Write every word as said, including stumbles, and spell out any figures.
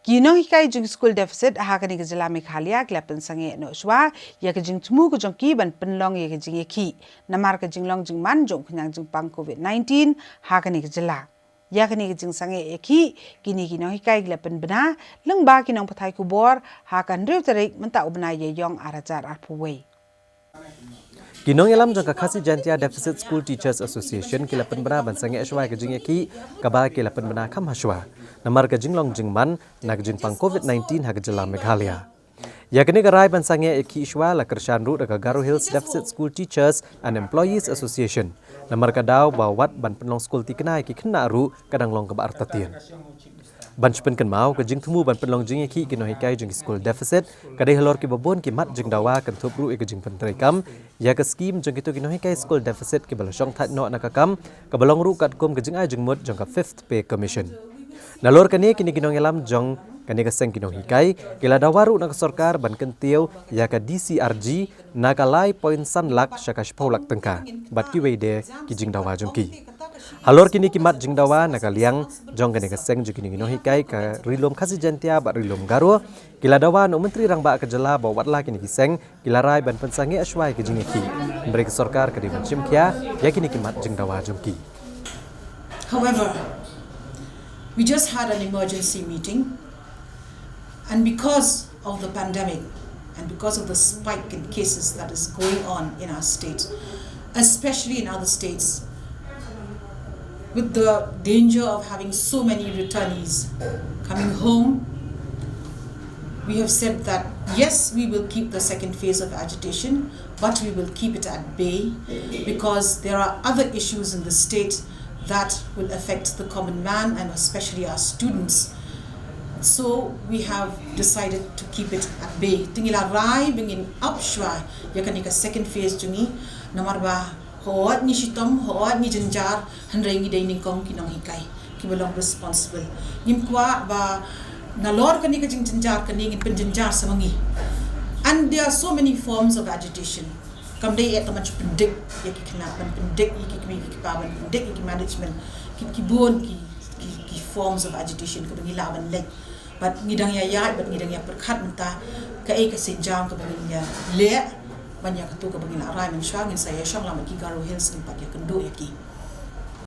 Ki nonghikai jong ki skul deficit ha kane ka jylla Meghalaya ki la pynsangeh noh shuwa ïa ka jingthmu ka jong ki ban pynlong ïa ka jingïakhih namar ka jinglong jingman jong u khñiang jingpang covid nineteen ha kane ka jylla. Ïa kane ka jingsangeh ïakhih kine ki nonghikai ki la pynbna lyngba ki nongpathai khubor ha ka hynriew tarik mynta u bnai Ïaiong ar hajar arphew wei. Ki nongïalam jong ka Khasi Jaintia Deficit School Teachers Association ki la pynbna ban sangeh shuwa ïa ka jingïakhih kaba ki la pynbna kham ha shuwa namar ka jinglong jingman na ka jingpang covid nineteen ha ka jylla Meghalaya. Ïa kane ka rai ban sangeh ïakhih shuwa la kyrshan ruh da ka Garo Hills Deficit School Teachers and Employees Association namar ka daw ba wat ban pynlong skul thikna ïa ki khynnah ruh ka dang long kaba artatien. Ban shu pynkynmaw, ka jingthmu ban pynlong jingïakhih ki nonghikai jong ki skul deficit ka dei halor kiba bun ki mat jingdawa, kynthup ruh ïa ka jingpyntreikam ïa ka skim jong kito ki nonghikai skul deficit kiba la shongthait noh na ka kam, kaba long ruh katkum ka jingai jingmut jong ka Fifth Pay Commission. Nalor kane, kine ki nongïalam jong kane ka seng ki nonghikai ki la dawa ruh na ka sorkar ban kyntiew ïa ka D C R G na ka lai point san lak sha ka shiphew lak tyngka bad kiwei de ki jingdawa jong ki. Halor kine ki mat jingdawa na ka liang jong kane ka seng jong kine ki nonghikai ka Ri-lum Khasi Jaintia bad Ri-lum Garo, ki la dawa na u Myntri Rangbah ka jylla ba watla kine ki seng ki la rai ban pynsangeh shuwa ïa ka jingïakhih, hynrei ka sorkar ka dei ban shim khia ïa kine ki mat jingdawa jong ki. However, we just had an emergency meeting, and because of the pandemic and because of the spike in cases that is going on in our state, especially in other states, with the danger of having so many returnees coming home, we have said that yes, we will keep the second phase of agitation, but we will keep it at bay because there are other issues in the state that will affect the common man and especially our students. So we have decided to keep it at bay. Te ngi la rai ba ngin ap shuwa ïa kane ka second phase jong ngi, namar ba hooid ngi shitom, hooid ngi jynjar, hynrei ngi dei nyngkong ki nonghikai kiba long responsible. Ngim kwah ba nalor kane ka jingjynjar kane ngin pynjynjar sa ma ngi. And there are so many forms of agitation. Kam dei eh tang ban shu pyndik ïa ki khynnah, ban pyndik ïa ki kmie ki kpa, ban pyndik ïa ki management, ki, ki bun ki, ki, ki forms of agitation kiba ngi lah ban leh. Bad ngi dang ïa ïaid bad ngi dang ïa pyrkhat mynta kaei ka sienjam kaba ngin ïa leh ban ïa katu kaba ngin la rai mynshuwa, ngin sa ïa shong lang bad ki Garo Hills ngin pat ïa kynduh ïa ki.